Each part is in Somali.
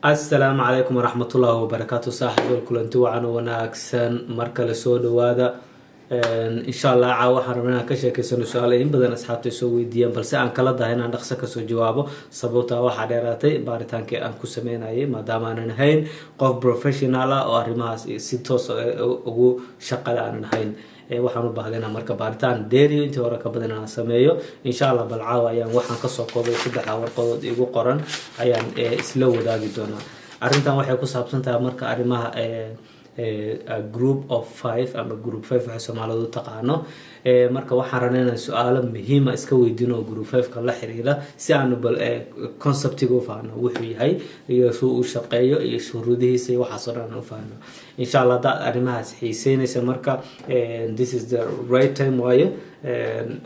Asalaamu calaykum waraxmatullaahi wabarakaatu. Saaxiibal, kulanti wacan oo wanaagsan, mar kale soo dhawaada. Insha Allah caawa waxaan rabnaa inaan ka sheekeysano su-aal in badan asxaabta soo weydiiyaan, balse aan kala dahay inaan dhaqso kasoo jawaabo. Sababtaa waxaa dheeraatay baaritaankii aan ku sameynayay, maadaama aanan ahayn qof professional ah oo arrimahaas si toos ugu shaqale aanan ahayn. Waxaan u baahday inaan marka baaritaan dheeriyo intii hore ka badan inaan sameeyo, insha Allah. Bal caawa ayaan waxaan kasoo koobay saddexda warqadood igu qoran ayaan isla wadaagi doonaa. Arrintan waxay ku saabsan tahay marka arrimaha group of five ama group five waxay Soomaalidu taqaano. Marka waxaan rabnay inaan su-aalo muhiima iska weydiino oo group five-ka la xiriira, si aanu bal conceptiga u faahno, wuxuu yahay iyo suu u shaqeeyo iyo shuruudihiisa iyo waxaas oo dhan aan u faahno, insha Allah. Haddaad arrimahaas xiiseynaysa marka, this is the right time, waaye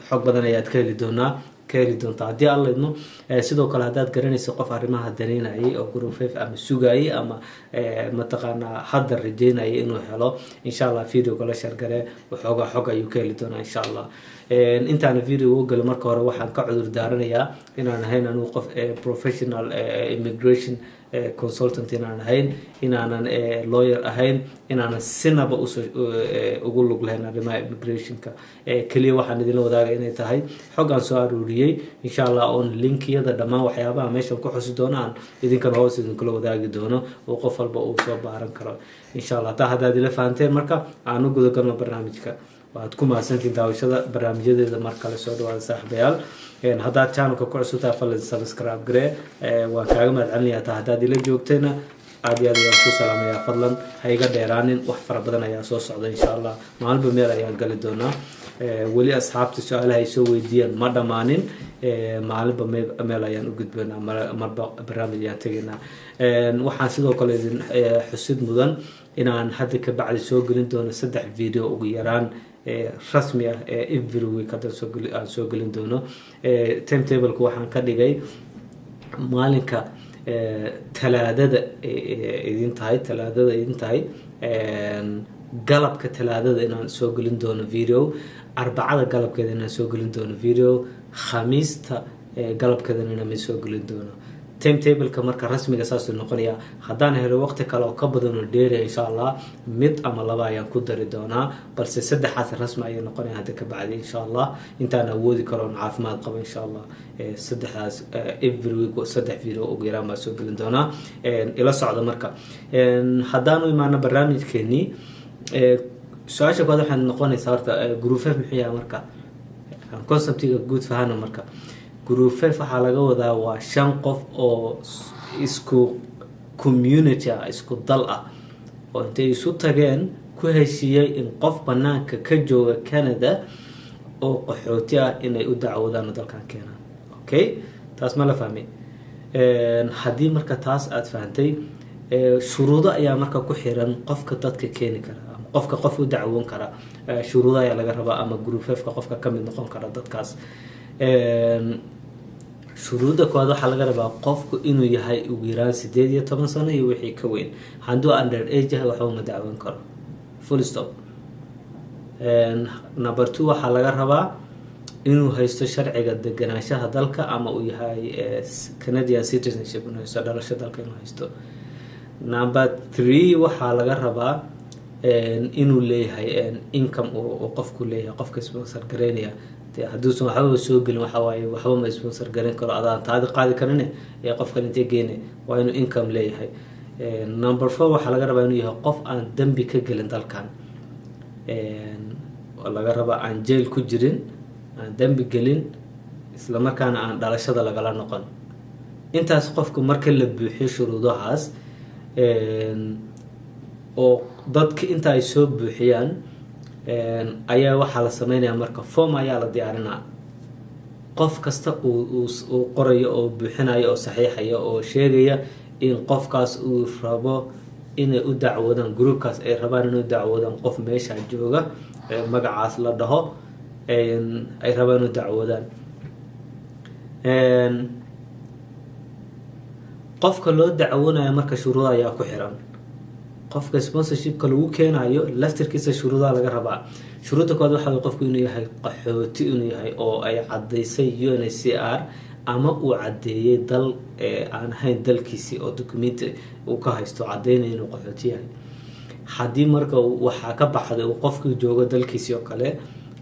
xog badan ayaad ka heli doonaa, ka heli doontaa, haddii Alla idmo. Sidoo kale, haddaad garanayso qof arrimaha daneynayay oo group five ama sugayay ama mataqaanaa hadda rajeynayay inuu helo, insha Allah videoga la share garee, waxoogaa xog ayuu ka heli doonaa, insha Allah. Intaana video u galo, marka hore waxaan ka cudur daaranayaa inaan ahayn anigu qof professional immigration consultant inaan ahayn, inaanan lawyer ahayn, inaanan sinaba usoo ugu lug lahayn arrimaha immigrationka. Keliya waxaan idinla wadaagay inay tahay xog aan soo aruuriyey, insha Allah, oon linkiyada dhammaan waxyaabaha meeshan ku xusi doono aan idinkana hoos idinkula wadaagi doono oo qof walba uu soo baaran karo, insha Allah. Taa haddaad ila fahanteen, marka aan u gudagalno barnaamijka. Waad ku mahadsantiin daawashada barnaamijyadeeda. Mar kale soo dhawaada, saaxiibayaal. Haddaad channelka ku cusubtahay, fadlan subscribe garee, waan kaaga mahad celinayaa. Taa haddaad ila joogtayna, aad iyo aad ayaan ku salaamayaa. Fadlan ha iga dheeraanin, wax fara badan ayaa soo socda, insha Allah. Maalinba meel ayaan gali doonaa. Weli asxaabta su-aalaha ay soo weydiiyeen ma dhammaanin. Maalinba meel ayaan u gudbaynaa, marba barnaamij ayaan tegaynaa. Waxaan sidoo kale idin xusid mudan inaan hadda ka bacdi soo gelin doono saddex video ugu yaraan rasmi ah ee every week haddaan aan soo gelin doono. Timetableka waxaan ka dhigay maalinka Talaadada idin tahay, Talaadada idin tahay, galabka Talaadada inaan soo gelin doono video, Arbacada galabkeeda inaan soo gelin doono video, Khamiista galabkeedana inaan soo gelin doono. Timetableka marka rasmiga saasuu noqonayaa. Haddaan helo waqti kale oo ka badan oo dheeraya, insha Allah, mid ama laba ayaan ku dari doonaa, balse saddexaas rasmi ayay noqonaya hadda ka bacdi, insha Allah, intaan awoodi karo oon caafimaad qabo, insha Allah. Saddexdaas every week saddex video ugu yaraan baan soo gelin doonaa. Ila socda. Marka haddaanu imaano barnaamijkeenii, su-aasha koowaad waxay noqonaysaa horta, group five muxuu yahay? Marka conceptiga guud fahano. Marka group five waxaa laga wadaa waa shan qof oo isku community ah, isku dal ah, oo intay isu tageen ku heshiiyey in qof banaanka ka jooga Canada oo qaxooti ah inay u dacwoodaan oo dalkan keenaan. Okay, taas ma la fahmay? Haddii marka taas aada fahantay, shuruudo ayaa marka ku xiran qofka dadka keeni kara ama qofka qof u dacwoon kara. Shuruudo ayaa laga rabaa ama group five-ka qofka ka mid noqon kara dadkaas. Shuruudda koowaad waxaa laga rabaa qofku inuu yahay ugu yaraan 18 sano iyo wixii ka weyn. Hadduu under age yahay, waxba ma dacwoon karo, full stop. Number two, waxaa laga rabaa inuu haysto sharciga deganaanshaha dalka ama uu yahay Canadian citizenship inuu haysto, dhalasho dalka inuu haysto. Number three, waxaa laga rabaa inuu leeyahay income uu qofku leeyahay, qofka sponsor gareynaya. Dee hadduusan waxbaba soo gelin, waxa waaye waxba ma sponsor gareyn karo. Adaan taadi qaadi karine ee qofkan intee geene? Waa inuu income leeyahay. Number four, waxaa laga rabaa inuu yahay qof aan dembi ka gelin dalkan laga rabaa, aan jail ku jirin, aan dembi gelin, isla markaana aan dhalashada lagala noqon. Intaas qofku marka la buuxiyo shuruudahaas oo dadka inta ay soo buuxiyaan, ayaa waxaa la sameynaya marka form ayaa la diyaarinaa, qof kasta uu qorayo oo buuxinayo oo saxiixaya oo sheegaya in qofkaas uu rabo inay u dacwoodaan, groupkaas ay rabaan inay u dacwoodaan qof meesha jooga, magacaas la dhaho, ay rabaan inay u dacwoodaan. Qofka loo dacwoonayo marka shuruuda ayaa ku xiran. Qofka sponsorshipka lagu keenayo laftirkiisa shuruudaha laga rabaa. Shuruudda koowaad waxa way qofku inuu yahay qaxooti, inuu yahay oo ay cadaysay UNHCR. ama uu caddeeyey dal aan ahayn dalkiisii oo documenti uu ka haysto caddeynaya inuu qaxooti yahay. Haddii marka waxaa ka baxday uu qofkii joogo dalkiisii oo kale,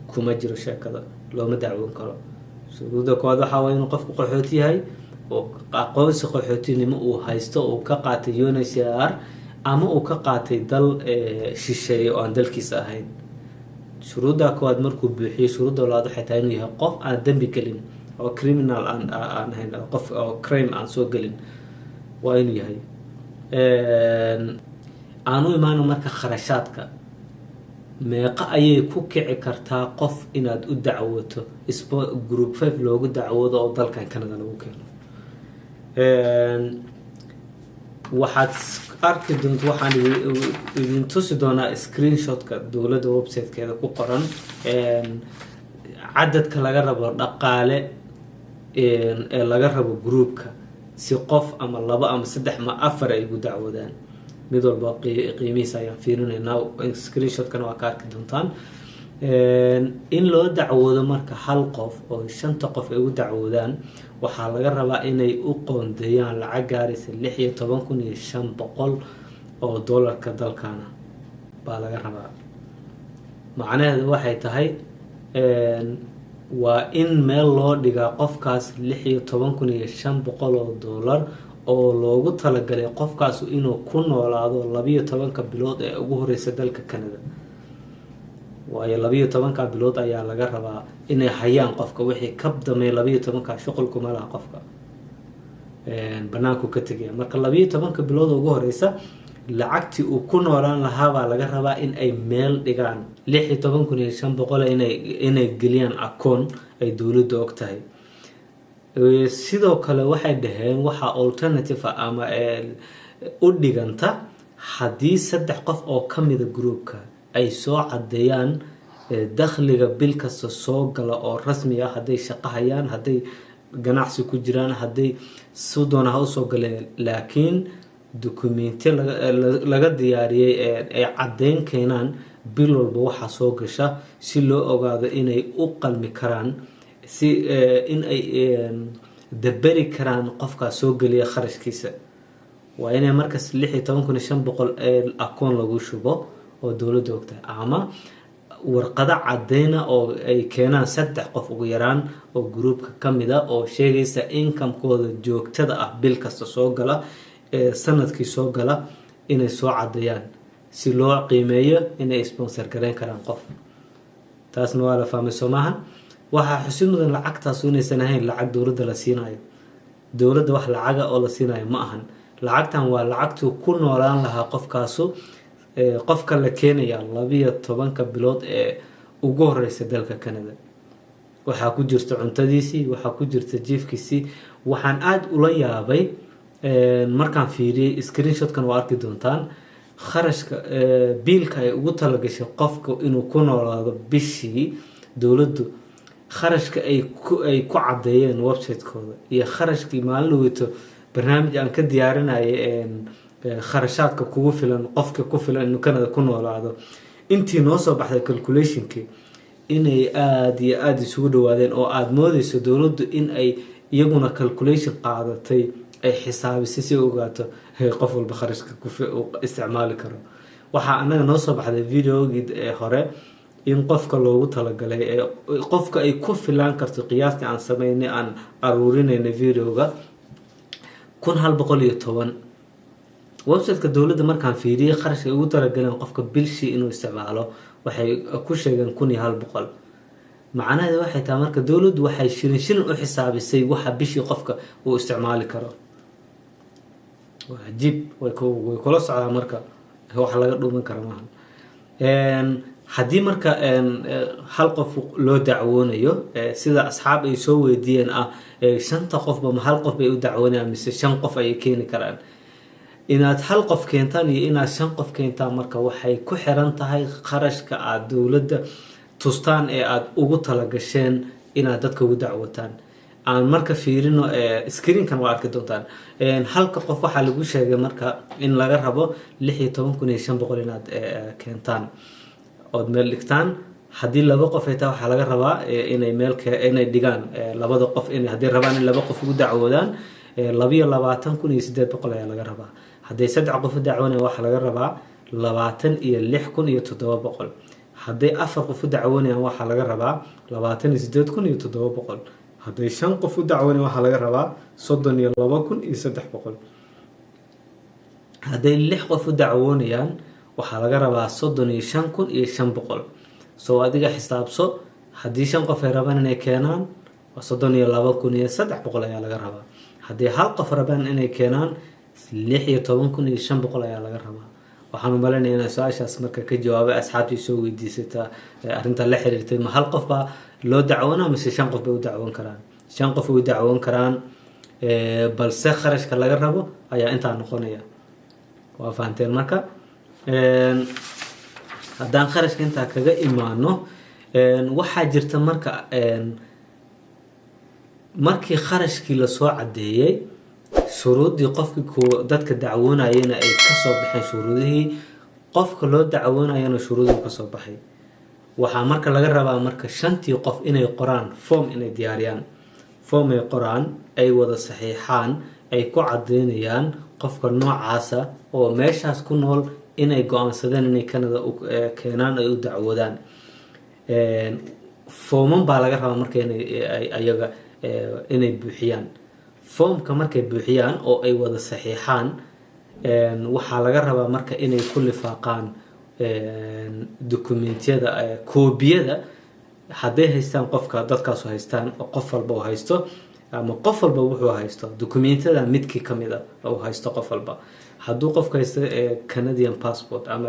kuma jiro sheekada, looma dacwoon karo. Shuruudda koowaad waxaa waye inuu qofku qaxooti yahay oo aqoonsi qaxootinimo uu haysto, uu ka qaatay UNHCR ama uu ka qaatay dal shisheeye oo aan dalkiisa ahayn. Shuruudda koowaad markuu buuxiyo, shuruudda labaad waxay tahay inuu yahay qof aan dembi gelin oo criminal aan ahayn, qof oo crime aan soo gelin waa inuu yahay. Aan u imaano marka kharashaadka. Meeqa ayay ku kici kartaa qof inaad u dacwoto, group 5 loogu dacwoodo oo dalkan Canada lagu keeno? Waxaad arki doonta, waxaan idin tusi doonaa screenshotka dowladda websitekeeda ku qoran, cadadka laga rabo dhaqaale ee laga rabo groupka si qof ama labo ama saddex ama afar ay ugu dacwoodaan. Mid walba qiimihiisa ayaan fiirinaynaa, screenshotkana waa ka arki doontaan. In loo dacwoodo marka hal qof oo shanta qof ay ugu dacwoodaan, waxaa laga rabaa inay u qoondeeyaan lacag gaaraysa 16,500 oo dollarka dalkana baa laga rabaa. Macnaheedu waxay tahay waa in meel loo dhigaa qofkaas 16,500 oo dollar oo loogu talagalay qofkaas inuu ku noolaado 12-ka bilood ee ugu horeysa dalka Canada. Waayo, 12-ka bilood ayaa laga rabaa inay hayaan qofka. Wixii ka damey 12-ka shuqulkuma laha, qofka banaanku ka tegaya. Marka 12-ka bilood ugu horeysa lacagtii uu ku noolaan lahaabaa laga rabaa in ay meel dhigaan, 16,500 inay geliyaan akoon ay dowladda og tahay. Sidoo kale waxay dhaheen waxaa alternative ama u dhiganta haddii saddex qof oo kamida groupka ay soo cadeeyaan dakhliga bil kasta soo gala oo rasmi ah, hadday shaqo hayaan, hadday ganacsi ku jiraan, hadday su doona ha usoo galeen, laakiin documenti laga diyaariyey ay caddeyn keenaan bil walba waxaa soo gasha, si loo ogaado inay u qalmi karaan, si in ay daberi karaan qofkaas soo geliya kharashkiisa. Waa inay markaas 16,500 akoon lagu shubo oo dowladda ogtahay, ama warqado cadeyna oo ay keenaan saddex qof ugu yaraan oo groupka kamid a oo sheegaysa incomekooda joogtada ah bil kasta soo gala ee sanadkii soo gala inay soo cadeeyaan, si loo qiimeeyo inay sponsor gareyn karaan qof. Taasna waa la fahmay, soo maaha? Waxaa xusid mudan lacagtaasu inaysan ahayn lacag dowladda la siinayo. Dowladda wax lacaga oo la siinayo ma ahan. Lacagtan waa lacagtuu ku noolaan lahaa qofkaasu, qofka la keenaya, 12-ka bilood ee ugu horeysa dalka Canada. Waxaa ku jirta cuntadiisii, waxaa ku jirta jiifkiisii. Waxaan aada ula yaabay markaan fiiriyey screenshotkan, waa arki doontaan, kharashka biilka ay ugu talagashay qofka inuu ku noolaado bishii dowladdu, kharashka ay ku caddeeyeen website-kooda iyo kharashkii maalin dhaweyto barnaamij aan ka diyaarinayay, kharashaadka kugu filan, qofka ku filan inuu Canada ku noolaado, intii noo soo baxday calculationkii inay aada iyo aada isugu dhawaadeen oo aada moodeyso dowladdu in ay iyaguna calculation qaadatay, ay xisaabisay si ogaato qof walba kharashka isticmaali karo. Waxaa anaga noo soo baxday videogii hore in qofka loogu talagalay, qofka ay ku filaan karto, qiyaastii aan sameynay, aan aruurinayna videoga, 1,110. Websiteka dowladda markaan fiiriyey kharashka ay ugu talagaleen qofka bilshii inuu isticmaalo, waxay ku sheegeen 1,100. Macnaheeda waxay tahay marka dowladdu waxay shilin shilin u xisaabisay waxa bishii qofka uu isticmaali karo. Waa cajiib. Way kula socdaa marka, wax laga dhuuman kara maaha. Haddii marka hal qof loo dacwoonayo, sida asxaab ay soo weydiiyeen ah, shanta qofba ma hal qof bay u dacwoonayaan mise shan qof ayay keeni karaan? Inaad hal qof keentaan iyo inaad shan qof keentaan marka waxay ku xiran tahay kharashka aada dowladda tustaan ee aada ugu talagasheen inaad dadka ugu dacwotaan. Aan marka fiirino screenkan, waa arki doontaan. Halka qof waxaa lagu sheegay marka in laga rabo 16,500 inaad keentaan ood meel dhigtaan. Haddii laba qof ay tahay, waxaa laga rabaa inay meel inay dhigaan labada qof in hadday rabaan in laba qof ugu dacwoodaan, 22,800 ayaa laga rabaa. Hadday saddex qof u dacwoonayaan, waxaa laga rabaa 26,700. Hadday afar qof u dacwoonayaan, waxaa laga rabaa 28,700. Hadday shan qof u dacwoonayaan, waxaa laga rabaa 32,300. Hadday lix qof u dacwoonayaan, waxaa laga rabaa 35,500. Soo adiga xisaabso, haddii shan qof ay rabaan inay keenaan, waa 32,300 ayaa laga rabaa. Haddii hal qof rabaan inay keenaan, 16,500 ayaa laga rabaa. Waxaan umalaynaya inaan su-aashaas marka ka jawaabay asxaabtii soo weydiisata arrinta la xiriirtay: ma hal qof baa loo dacwoonaa mise shan qof bay u dacwoon karaan? Shan qof way u dacwoon karaan, balse kharashka laga rabo ayaa intaa noqonaya. Waa fahanteen. Marka haddaan kharashka intaa kaga imaano, waxaa jirta marka markii kharashkii lasoo caddeeyey, shuruuddii qofkii dadka dacwoonayena ay kasoo baxeen, shuruudihii qofka loo dacwoonayana shuruudihii kasoo baxay, waxaa marka laga rabaa marka shantii qof inay qoraan form, inay diyaariyaan form, ay qoraan, ay wada saxiixaan, ay ku cadeynayaan qofka noocaasa oo meeshaas ku nool inay go-aansadeen inay Canada keenaan, ay u dacwoodaan. Fooman baa laga rabaa marka inay ayaga inay buuxiyaan. Foomka markay buuxiyaan oo ay wada saxiixaan, waxaa laga rabaa marka inay ku lifaaqaan dokumentiyada, koobiyada hadday haystaan, qofka dadkaasu haystaan oo qof walba uu haysto ama qof walba wuxuu haysto dokumentiyada midkii kamid a uu haysto qof walba. Hadduu qofka haysto Canadian passport ama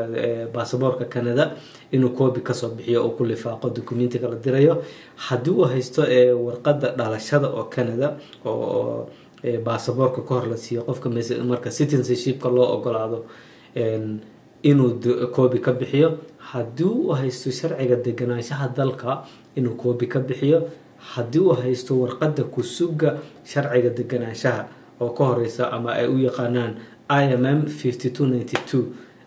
baasaboorka Canada, inuu copy kasoo bixiyo oo ku lifaaqo documentiga la dirayo. Haddii uu haysto warqadda dhalashada oo Canada oo baasaboorka ka hor la siiyo qofka marka citizenshipka loo ogolaado, inuu copy ka bixiyo. Haddii uu haysto sharciga deganaanshaha dalka, inuu copy ka bixiyo. Haddii uu haysto warqadda kusuga sharciga deganaanshaha oo ka horeysa ama ay u yaqaanaan IMM 5292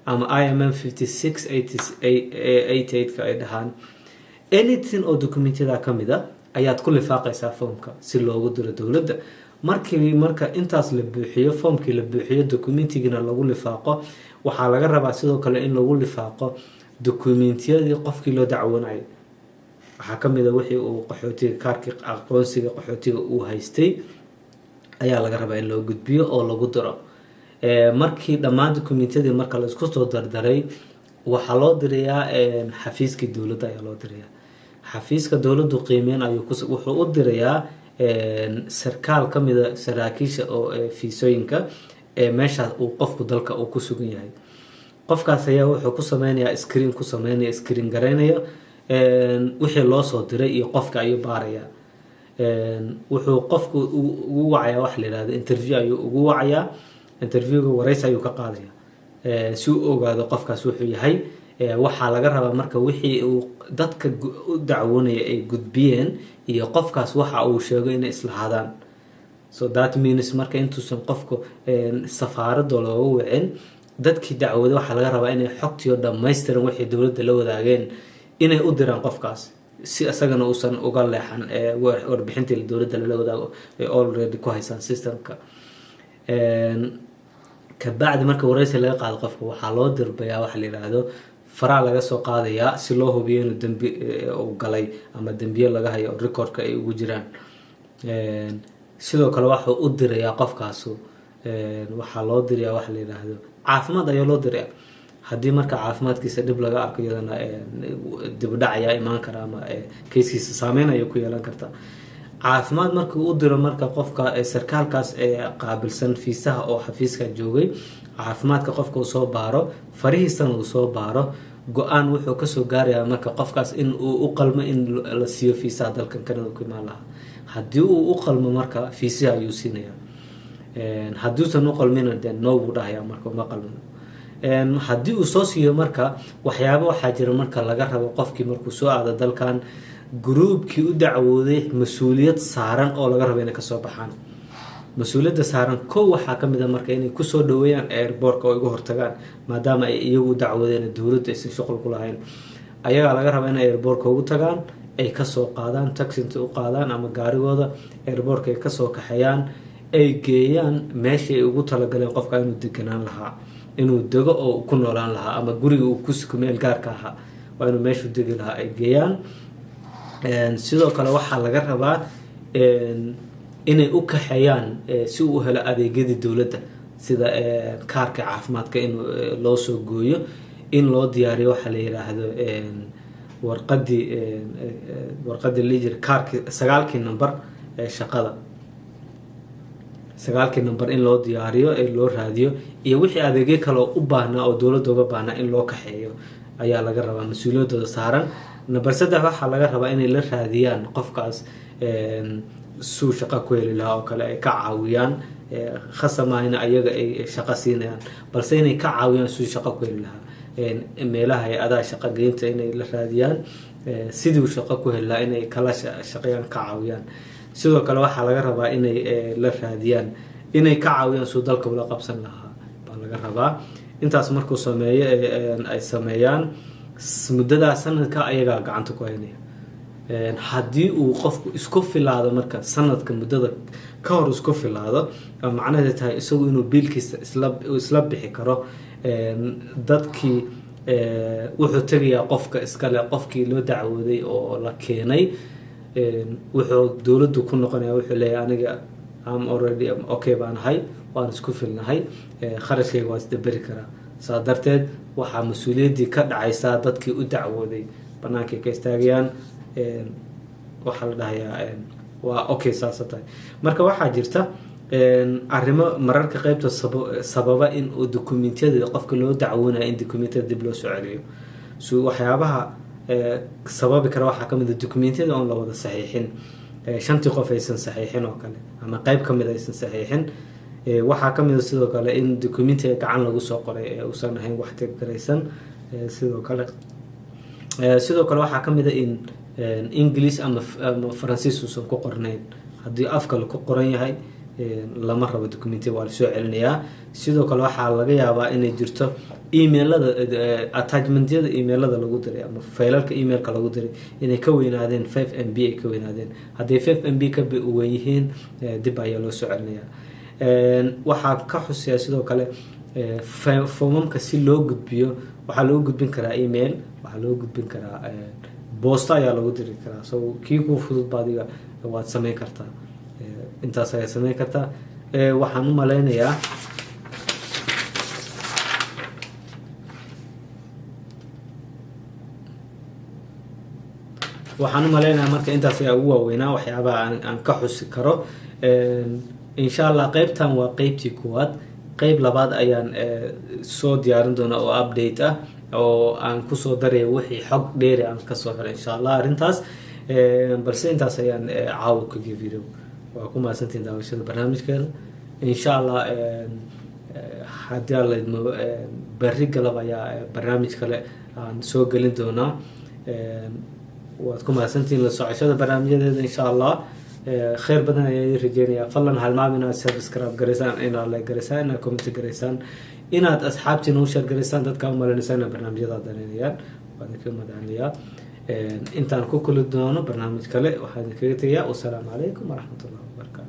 ama IMM 5688 ka ay dhahaan, anything oo documentyada ka mid a ayaad ku lifaaqaysaa foomka si loogu diro dowladda. Markii marka intaas la buuxiyo, foomkii la buuxiyo, documentigina lagu lifaaqo, waxaa laga rabaa sidoo kale in lagu lifaaqo documentiyadii qofkii loo dacwoonayo. Waxaa kamid a wixii uu qaxootiga, kaarkii aqoonsiga qaxootiga uu haystay ayaa laga rabaa in loo gudbiyo oo lagu diro. Markii dhammaan documentiyadii marka la isku soo dardaray, waxaa loo dirayaa xafiiskii dowladda ayaa loo dirayaa. Xafiiska dowladdu qiimeyn ayuu wuxuu u dirayaa sarkaal kamida saraakiisha oo fiisooyinka ee meeshaas uu qofku dalka uu ku sugan yahay. Qofkaas ayaa wuxuu ku sameynayaa screen, ku sameynaya screen garaynaya wixii loo soo diray iyo qofka ayuu baarayaa. Wuxuu qofku ugu wacayaa wax la yihahdo interview ayuu ugu wacayaa. Interviewga wareysi ayuu ka qaadaya si uu ogaado qofkaas wuxuu yahay. Waxaa laga rabaa marka wixii uu dadka u dacwoonaya ay gudbiyeen iyo qofkaas waxa uu sheego inay islahaadaan. So that means marka intuusan qofku safaaradda looga wicin, dadkii dacwooday waxaa laga rabaa inay xogtiyo dhammaystiran wixii dowladda la wadaageen inay u diraan qofkaas, si isagana uusan uga leexan warbixintii dowladda lala wadaago ay already ku haysaan systemka. Kabacdi marka wareysi laga qaado qofka, waxaa loo dirbayaa waxa la yidhaahdo faraa laga soo qaadayaa si loo hubiyo inuu dembi uu galay ama dembiye laga hayo oo recordka ay ugu jiraan. Sidoo kale waxuu u dirayaa qofkaasu, waxaa loo dirayaa waxa la yidhaahdo caafimaad ayaa loo dirayaa. Haddii marka caafimaadkiisa dhib laga arko, iyadana dibudhac ayaa imaan kara ama keyskiisa saameyn ayay ku yeelan kartaa. Caafimaad markii u diro marka qofka, sarkaalkaas ee qaabilsan fiisaha oo xafiiska joogay, caafimaadka qofka uu soo baaro, farihiisana uu soo baaro, go-aan wuxuu kasoo gaarayaa marka qofkaas in uu u qalmo in la siiyo fiisaha dalkan Canada ku imaan lahaa. Haddii uu u qalmo, marka fiisiha ayuu siinayaa. Haddiusan u qalmina, dee no buu dhahaya, marka uma qalmin. Haddii uu soo siiyo, marka waxyaaba waxaa jira marka laga rabo qofkii markuu soo aado dalkan, groupkii u dacwooday mas-uuliyad saaran oo laga rabo inay kasoo baxaan. Mas-uuliyadda saaran kow waxaa kamid a marka inay kusoo dhaweeyaan airportka oo iga hortagaan, maadaama ay iyagu u dacwoodeen, dowladda aysan shuqul ku lahayn. Ayagaa laga rabaa inay airportka ugu tagaan, ay kasoo qaadaan, taxi inta u qaadaan ama gaarigooda airportka ay kasoo kaxeeyaan, ay geeyaan meeshii ay ugu talagaleen qofka inuu deganaan lahaa, inuu dego oo ku noolaan lahaa, ama guriga uu ku meel gaarka ahaa waa inuu meeshuu degi lahaa ay geeyaan. Sidoo kale waxaa laga rabaa inay u kaxeeyaan si uu u helo adeegyadii dowladda, sida kaarka caafimaadka in loo soo gooyo, in loo diyaariyo waxaa la yiraahdo warqadii lijir kaarki 9kii number ee shaqada, 9kii number in loo diyaariyo ee loo raadiyo, iyo wixii adeegyo kale oo u baahnaa oo dowladda uga baahnaa in loo kaxeeyo ayaa laga rabaa, mas-uuliyaddooda saaran. Number 3, waxaa laga rabaa inay la raadiyaan qofkaas suu shaqo ku heli lahaa oo kale, ay ka caawiyaan. Khasamaahina ayaga ay shaqo siinayaan, balse inay ka caawiyaan suu shaqo ku heli lahaa, meelaha hay-adaha shaqo geynta inay la raadiyaan, sidii uu shaqo ku heli lahaa inay kala shaqeeyaan, ka caawiyaan. Sidoo kale waxaa laga rabaa inay la raadiyaan, inay ka caawiyaan suu dalka ula qabsan lahaa baa laga rabaa. Intaas markuu sameeyo, ay sameeyaan, muddadaa sanadka ayagaa gacanta ku haynaya. Haddii uu qofku isku filaado, marka sanadka muddada ka hor isku filaado, macnaheeda tahay isagu inuu biilkiisa isla bixi karo, dadkii wuxuu tegayaa qofka iskale, qofkii loo dacwooday oo la keenay, wuxuu dowladdu ku noqonaya, wuxuu leeyahay: "Aniga am already okay baan ahay, waan isku filnahay, kharashkayga waa isdaberi karaa." Saa darteed waxaa mas-uuliyaddii ka dhacaysaa dadkii u dacwooday, banaankay ka istaagayaan, waxaa la dhahayaa waa okay. Saasa tahay. Marka waxaa jirta arrimo mararka qeybta sababa in uu documentiyada qofka loo dacwoonaya, in documentiyada dib loo soo celiyo. So waxyaabaha sababi kara waxaa kamid a documentiyada oon la wada saxiixin, shantii qof aysan saxiixin oo kale, ama qeyb kamid aysan saxiixin. Waxaa kamid a sidoo kale in documentiga gacan lagu soo qoray ee uusan ahayn wax tirgaraysan. Sidoo kale waxaa kamid a in English ama Faransiis uusan ku qornayn. Haddii af kale ku qoran yahay, lama rabo documentiga, waa lasoo celinayaa. Sidoo kale waxaa laga yaabaa inay jirto emailada, attachmentyada emailada lagu diray ama faylalka emailka lagu diray inay ka weynaadeen 5 MB, ay ka weynaadeen. Hadday 5 MB ka weyn yihiin, dib ayaa loo soo celinayaa. Waxaa ka xuseeya sidoo kale foomamka si loo gudbiyo. Waxaa loo gudbin karaa email, waxaa loo gudbin karaa boosto ayaa lagu diri karaa. So kii kuu fudud ba adiga waad sameyn kartaa, intaas ayaad sameyn kartaa. Waxaan u maleynayaa marka intaas ayaa ugu waaweynaa waxyaabaha aan ka xusi karo. Insha Allah qeybtan waa qeybtii koowaad, qeyb labaad ayaan soo diyaarin doonaa oo update ah, oo aan kusoo daraya wixii xog dheeri aan kasoo helay insha Allah arrintaas. Balse intaas ayaan caawa kaga video. Waa ku mahadsantihin daawashada barnaamijkeena. Insha Allah haddii Alla idmo, berri galab ayaa barnaamij kale aan soo gelin doonaa. Waad ku mahadsantihiin la socoshada barnaamijyadeeda. Insha Allah kheyr badan ayaa idin rajeynaya. Fadlan halmaam inaad subscribe garaysaan, inaad like garaysaan, inaad comment garaysaan, inaad asxaabtiina u share garaysaan, dadka u malinaysaan inaad barnaamijyada daneynayaan. Waan idinkaga mahadcelinayaa. Intaan ku kuli doono barnaamij kale, waxaan idinkaga tegayaa wasalaamu calaykum waraxmat ullahi wabarakatu.